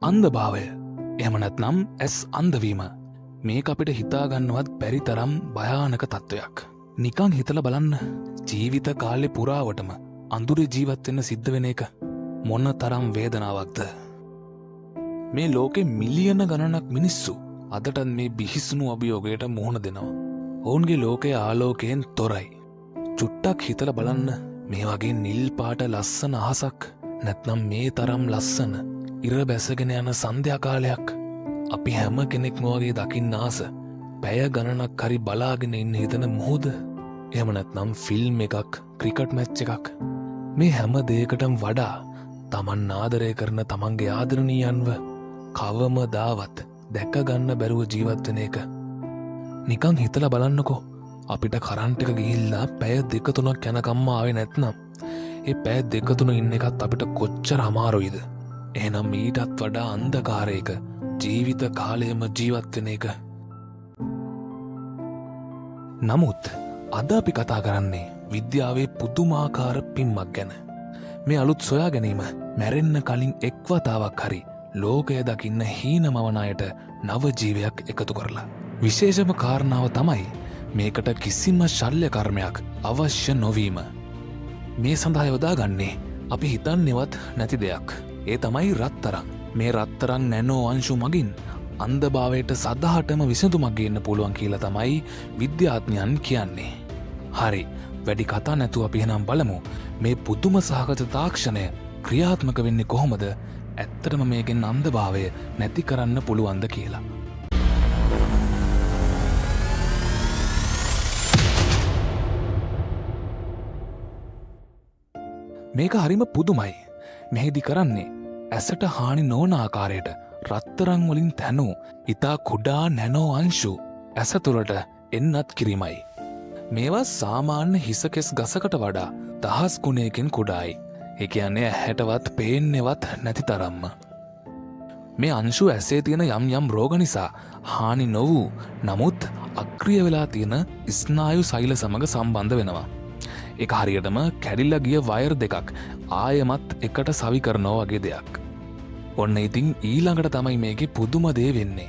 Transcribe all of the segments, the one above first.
අන්ධභාවය, එහෙම නැත්නම් ඇස් අන්ධවීම, මේක අපිට හිතාගන්නවත් බැරි තරම් භයානක තත්ත්වයක්. නිකන් හිතලා බලන්න, ජීවිත කාලේ පුරාවටම අඳුරේ ජීවත් වෙන්න සිද්ධ වෙන එක මොන තරම් වේදනාවක්ද? මේ ලෝකෙ මිලියන ගණනක් මිනිස්සු අදටත් මේ බිහිසුණු අභියෝගයට මුහුණ දෙනවා. ඔවුන්ගේ ලෝකය ආලෝකයෙන් තොරයි. චුට්ටක් හිතලා බලන්න, මේ වගේ නිල් පාට ලස්සන අහසක් නැත්නම් මේ තරම් ලස්සන ඉර බැසගෙන යන සන්ධ්‍යා කාලයක් අපි හැම කෙනෙක්ම වගේ දකින්න ආස, පැය ගණනක් හරි බලාගෙන ඉන්න හිතන මුහුද, එහෙම නැත්නම් ෆිල්ම් එකක්, ක්‍රිකට් මැච් එකක්, මේ හැම දෙයකටම වඩා තමන් ආදරය කරන තමන්ගේ ආදරණීයන්ව කවමදාවත් දැක ගන්න බැරුව ජීවත් වෙන එක. නිකන් හිතලා බලන්නකෝ, අපිට කරන්ට් එක ගිහිල්ලා පැය දෙක තුනක් යනකම්ම ආවේ නැත්නම් ඒ පැය දෙක තුන ඉන්න එකත් අපිට කොච්චර අමාරුයිද? එහෙනම් ඊටත් වඩා අන්ධකාරයක ජීවිත කාලයම ජීවත් වෙන එක. නමුත් අද අපි කතා කරන්නේ විද්‍යාවේ පුදුමාකාර පින්මක් ගැන. මේ අලුත් සොයා ගැනීම මැරෙන්න කලින් එක් වතාවක් හරි ලෝකය දකින්න හීනමවන අයට නව ජීවයක් එකතු කරලා. විශේෂම කාරණාව තමයි මේකට කිසිම ශල්‍ය කර්මයක් අවශ්‍ය නොවීම. මේ සඳහා යොදාගන්නේ අපි හිතන්නේවත් නැති දෙයක්. ඒ තමයි රත්තරන්. මේ රත්තරන් නැනෝ අංශු මගින් අන්ධභාවයට සදහටම විසඳුමක් ගේන්න පුළුවන් කියලා තමයි විද්‍යාඥයන් කියන්නේ. හරි, වැඩි කතා නැතුව අපි එහෙනම් බලමු මේ පුදුම සහගත තාක්ෂණය ක්‍රියාත්මක වෙන්නේ කොහොමද, ඇත්තටම මේකෙන් අන්ධභාවය නැති කරන්න පුළුවන්ද කියලා. මේක හරිම පුදුමයි. මෙහිදි කරන්නේ ඇසට හානි නොවන ආකාරයට රත්තරන් වලින් තැනූ ඉතා කුඩා නැනෝ අංශු ඇස තුළට එන්නත් කිරීමයි. මේවා සාමාන්‍ය හිසකෙස් ගසකට වඩා දහස් ගුණයකින් කුඩායි. ඒ කියන්නේ ඇහැටවත් පේන්නේවත් නැති තරම්ම. මේ අංශු ඇසේ තියෙන යම් යම් රෝග නිසා හානි නොවූ නමුත් අක්‍රිය වෙලා තියෙන ස්නායු සෛල සමග සම්බන්ධ වෙනවා. ඒක හරියටම කැඩිලා ගිය වයර් දෙකක් ආයෙමත් එකට සවි කරනවා වගේ දෙයක්. ඔන්න ඉතින් ඊළඟට තමයි මේකේ පුදුම දේ වෙන්නේ.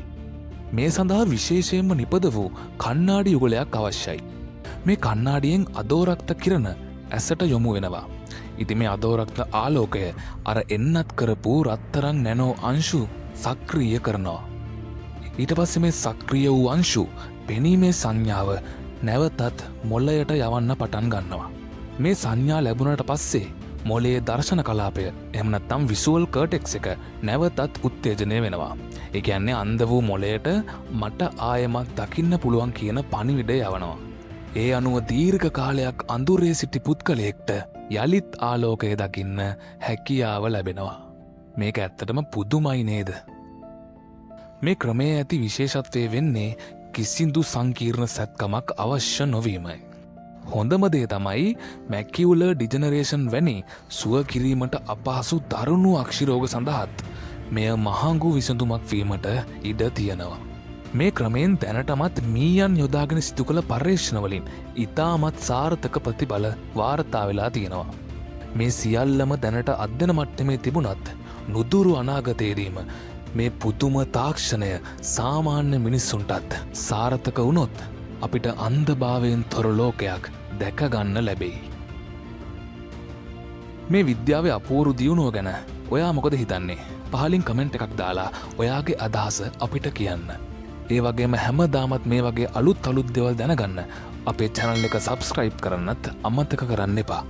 මේ සඳහා විශේෂයෙන්ම නිපද වූ කණ්ණාඩි යුගලයක් අවශ්‍යයි. මේ කණ්ණාඩියෙන් අදෝරක්ත කිරණ ඇසට යොමු වෙනවා. ඉතින් මේ අදෝරක්ත ආලෝකය අර එන්නත් කරපු රත්තරන් නැනෝ අංශු සක්‍රිය කරනවා. ඊට පස්සේ මේ සක්‍රිය වූ අංශු පෙනීමේ සංඥාව නැවතත් මොළයට යවන්න පටන් ගන්නවා. මේ සංඥා ලැබුණට පස්සේ මොළයේ දර්ශන කලාපය, එහෙම නැත්නම් විසුවල් කර්ටෙක්ස් එක නැවතත් උත්තේජනය වෙනවා. ඒ කියන්නේ අන්ධ වූ මොළයට මට ආයෙමත් දකින්න පුළුවන් කියන පණිවිඩය යවනවා. ඒ අනුව දීර්ඝ කාලයක් අඳුරේ සිටි පුද්ගලයෙක්ට යළිත් ආලෝකය දකින්න හැකියාව ලැබෙනවා. මේක ඇත්තටම පුදුමයි නේද? මේ ක්‍රමයේ ඇති විශේෂත්වය වෙන්නේ කිසිදු සංකීර්ණ සැත්කමක් අවශ්‍ය නොවීමයි. හොඳම දේ තමයි මැකියුලර් ඩිජනරේෂන් වැනි සුව කිරීමට අපහසු දරුණු අක්ෂි රෝග සඳහාත් මෙය මහඟු විසඳුමක් වීමට ඉඩ තියෙනවා. මේ ක්‍රමයෙන් දැනටමත් මීයන් යොදාගෙන සිදු කළ පර්යේෂණවලින් ඉතාමත් සාර්ථක ප්‍රතිඵල වාර්තා වෙලා තියෙනවා. මේ සියල්ලම දැනට අධ්‍යයන මට්ටමේ තිබුණත් නුදුරු අනාගතයේදීම මේ පුදුම තාක්ෂණය සාමාන්‍ය මිනිස්සුන්ටත් සාර්ථක වුණොත් අපිට අන්ධභාවයෙන් තොර ලෝකයක් දැක ගන්න ලැබෙයි. මේ විද්‍යාවේ අපූරු දියුණුව ගැන ඔයා මොකද හිතන්නේ? පහලින් කමෙන්ට් එකක් දාලා ඔයාගේ අදහස අපිට කියන්න. ඒ වගේම හැමදාමත් මේ වගේ අලුත් අලුත් දේවල් දැනගන්න අපේ චැනල් එක සබ්ස්ක්‍රයිබ් කරන්නත් අමතක කරන්න එපා.